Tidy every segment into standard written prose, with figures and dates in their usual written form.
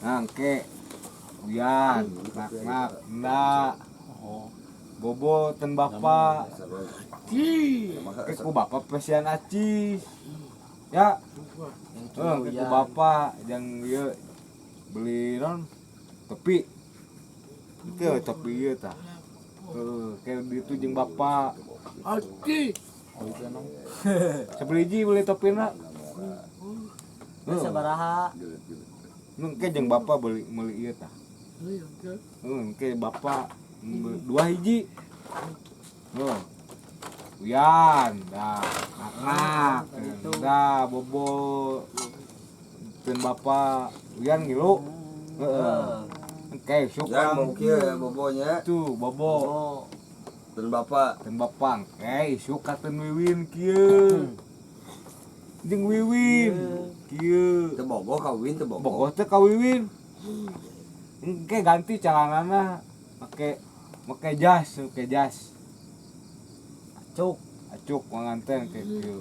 Nah, engke Uyan, nak-nak, enggak. Bobo ten bapak. Engke ku bapak pesian acis. Ya, eh, engke ku bapak yang ieu beli non topi. Itu topi ieu tah. Heeh, kayak ditu jeung bapak. Sabaraha hiji beli topina? Geus sabaraha? Nu engke jeung bapak beli meuli ieu tah. Heeh, engke bapak dua hiji. Heuh. Uyan, dah, nak-nak, dah, bobo, ten bapak, Uyan ngilu, heeh. Engke sok Ya mau kieu bobonya. Tuh, bobo, Oh. Dan bapak. Ten bapak, engke isuk ka ten Wiwin kieu. Jeung Wiwin, kieu. Teu bogo kawin teu bogo. Bogo teh ka Wiwin. Engke ganti celanana make make jas, make jas. Acuk. Acuk manganten kayak kieu.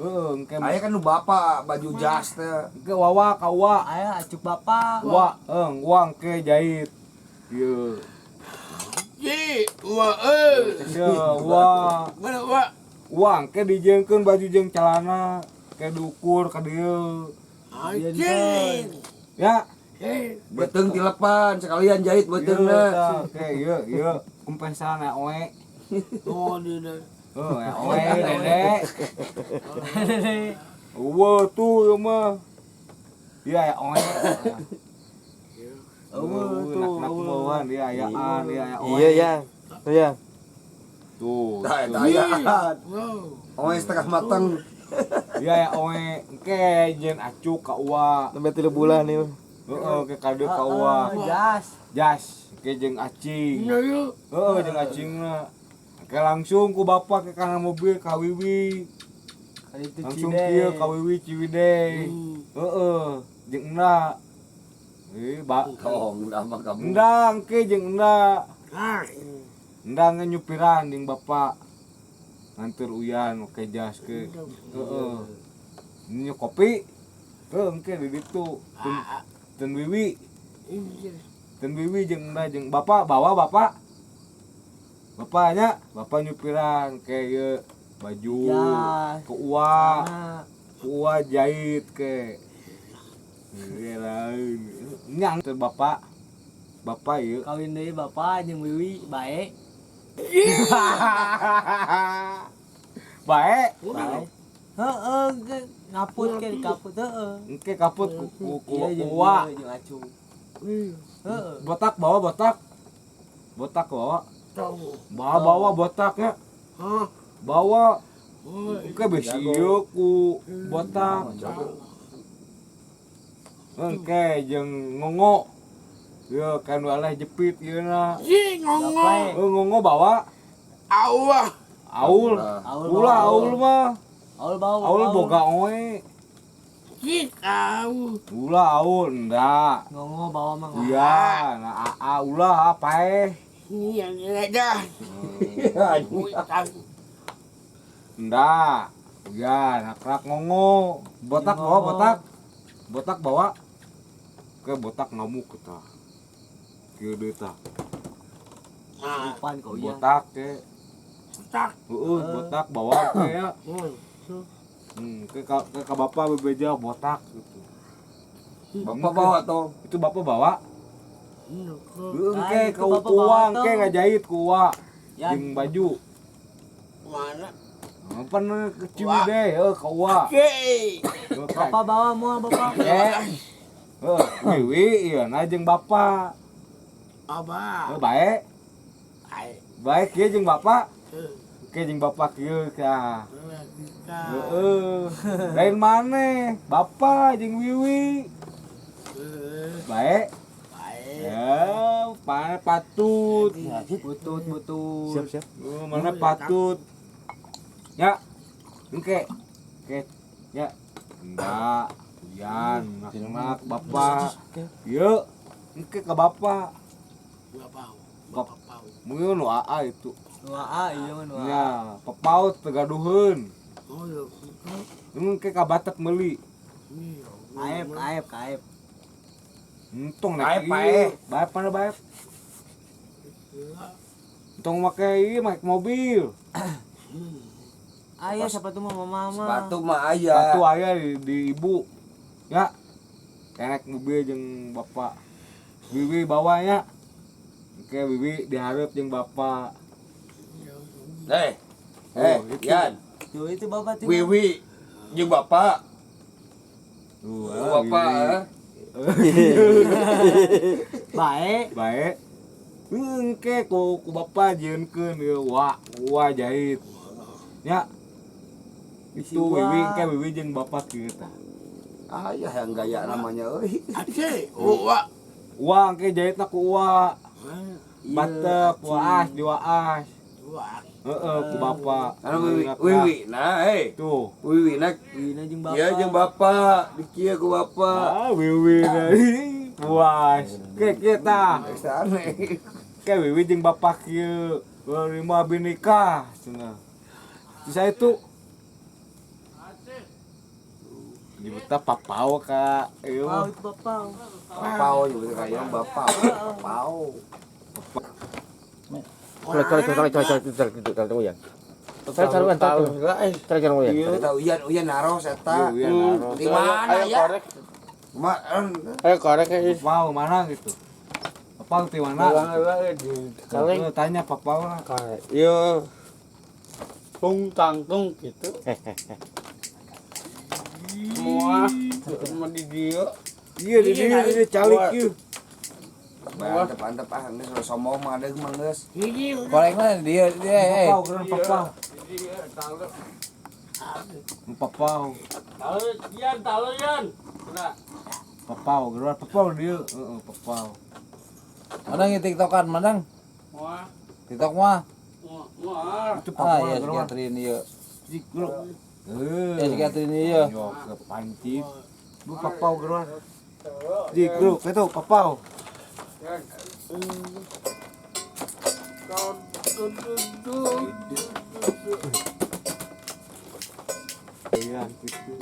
Heeh, engke Aya kan nu bapak baju jas teh. Engke wawa ka wa. Aya acuk bapak. Wa, eh, wa engke jahit. Kieu. Teu wa. Wa engke dijeungkeun baju jeung celana, ke diukur ka dieu. Ya. Beuteung tilepan sekalian jahit beuteungna. Tah, oke, ieu ieu kompesan ya oe. Oh, ya oe dede. Eueuh tuh ieu mah. Iya ya oe. Eueuh tuh, Nak mauan dia ayaan, dia aya oe. Iya ya. Iya. Tuh. Tah eta Tuh. ayaan. Oe setengah matang. Iya ya oe, engke jeung acuk ka uwa. Sampai 3 bulan nih. Heeh, ke kade ka uwa. Jas. Jas, engke jeung acing. Heeh, jeung acingna. Engke langsung ku bapak ke kana mobil ka Wiwi. Kali itu Langsung Ciwidey. kieu ka Wiwi Ciwidey. Heeh, jeung enda. Eh, ba Tong dah mah kamu. Enda engke jeung enda. Enda nyupiran jeung bapak. Nganter Uyan make jas ke. Heeh. Ini kopi. Heuh, engke di ditu. Ten, ten Wiwi. Ten Wiwi jeung enda jeung bapak bawa bapak. Bapaknya, bapak nyupiran ke ieu baju Jas. Ke uwa, Nah, ke uwa jahit ke. Iya lain. Nyang teh bapak. Bapak ieu. Kawin deui bapak jeung Wiwi bae. Bae. Bae. Heeh, ge ngaput ke kaput heeh. Engke kaput ku Iya jeung uwa. ieu, jeung acung. Heeh. Botak bawa botak. Botak bawa. Bawa bawa botaknya. Bawa. Engke besi ieu ku botak. Engke jeung ngongo. Ieu kan waleh jepit ieu na. Gaple. Eh, ngongo bawa. Aul. Aul Ulah bawa. Aul mah. Aul bawa. Aul boga oe. Ulah aul enggak. Ngongo bawa mah ngongo. Iya, nah aa ulah apa eh? Enggak. Iya, nakrak ngongo. Botak bawa Ngongo. Botak. Botak bawa. Ke botak ngamuk kita. Kieu deui tah. Kesurupan kau iya. Botak ke. Heeh, botak bawa ke ya. Ke bapak bebeja botak gitu. Bapak bawa tong. Itu bapak bawa. Heeh, Nah, ke itu ke bapak bawa uang tuh. ke ngajahit ku uwa. Yan. Jeung baju. Apa ke Ciwidey, heuh ka uwa. Heuh, Bapak bawa moal bapak? Eh. Heuh, Wiwi ieu na jeung bapak. Heuh, bae. Bae kieu jeung bapak. Oke jeung bapak kieu ka. Heeh. Lain maneh, bapak jeung Wiwi. Bae. Ya, mana patut. Butut butut. Siap siap. Oh, mana patut. Ya. Engke. Oke. Ya. Enggak. Uyan, nak bapak. Yuk. Engke ke bapak. Mungkin nu AA itu. Nu AA iya mah nu AA. Ya, pepaut tegaduheun. Engke ka Batak meuli. Aep aep aep. Untung naik Bae, ieu. Bae mana bae? Untung make ieu make mobil. Aya sepatu mah mama mah. Sepatu mah aya. Sepatu aya di ibu. Ya. Naik mobil jeung bapak. Wiwi bawa nya. Oke, Wiwi diharap jeung bapak. Eh. Oh, itu. Yan. Tuh itu bapak tuh. Wiwi jeung bapak. Tuh, Bapak. Wiwi. Bae. Bae. Engke ku bapak jieunkeun ieu wa wa jahit. Ya. Bisi Itu wa. Wiwi engke Wiwi jeung bapak kieu tah. Ayah yang gaya namanya euy. Aceh, uwa. Wa engke jahitna ku wa. Batep waas di waas. Uwa. Heeh, ku bapak. Anu Wiwi, Wiwi nah eh. Tuh. Wiwi nak Wina jeung bapak. Iya jeung bapak, di kieu ku bapak. Ah, Wiwi deui. Puas. Ke kita. Geus aneh. Ke Wiwi jeung bapak kieu. Lima binikah cenah. Sisa itu nyebutna papau ka ieu Pau mah. itu bapak. Papau nyebutna kaya bapak. Papau. Eta Uyan, Uyan naros eta. Iya, Uyan naros. Di mana ya? Ma, Papau mana gitu. Papau di mana? Gitu. Tanya papau lah. Iya. Tung tangtung gitu. Semua semua di dia. Iya di dieu di dieu calik ieu. Mantep-mantep ah geus sombong mah deung mah geus. Korek mana dia dia eh. Papau keren papau. Papau. Tahu Yan, tahu Yan. Udah. Papau geura papau dieu. Heeh, papau. Mana yang TikTokan, mana? Wah, TikTok mah. wah. Itu Ah, papau iya si geura. Catherine ieu. Jik bro. Eh. Ya si Catherine ieu. Yo ke pancit. Bu papau geura. Jik bro, kitu papau. Iya gitu.